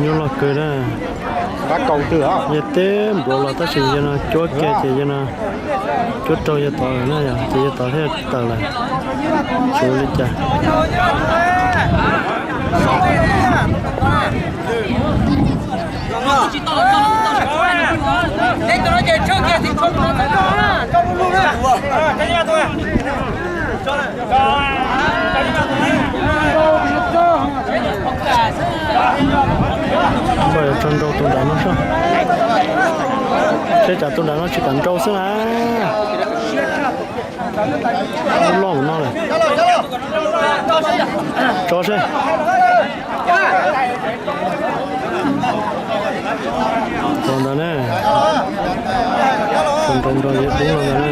Nyuj loj kawg na. Yog teb npluav los tab sis yog no cuab kiag ces yog no cuab raug yawg tod na yog ces yawg tod thiaj tawm lawm. Tsis ua li cas. Koj yuav tso nrau tus nram no soj. Seb cas tus nram no tsis kam nrau xwb na. Loj no lawm. Tso seb. Tso ntawd ne. Tso nrau nrau yawg dub no ntawd ne.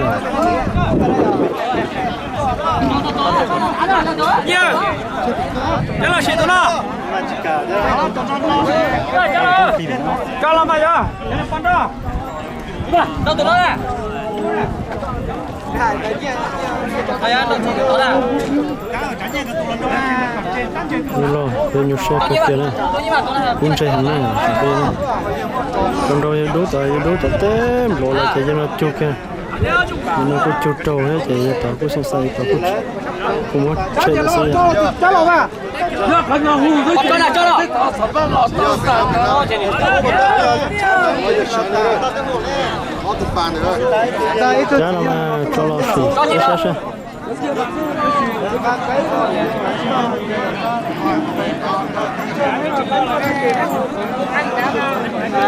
Nyuj loj, peb nyuj siab kawg kiag na. Kub ntse heev na. Tso nrau yawg dub tod, yawg dub tod teb npluav lawm ces yawg no cug kiag. Yawg no kuj cug raug thiab ces yawg tod kuj xoo xai tod kuj muab tshem lawm xwb. Cab no mas tso los sim ib sab seb.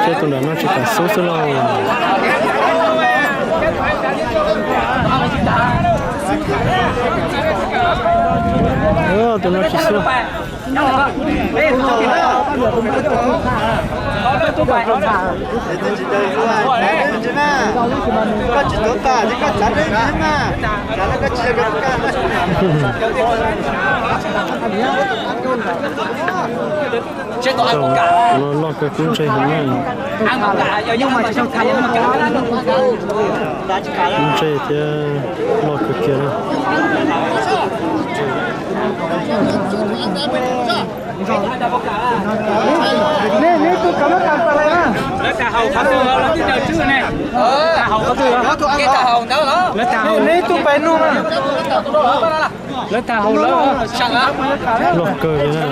Seb tus nram no tsis kam xub xwb lauj. Tus no tsis xub. Loj kawg, kub ntse heev na. Kub ntse thiab loj kawg kiag na. Neb tus pais nug na. Lawv tag hauv lawm. Loj kawg li na.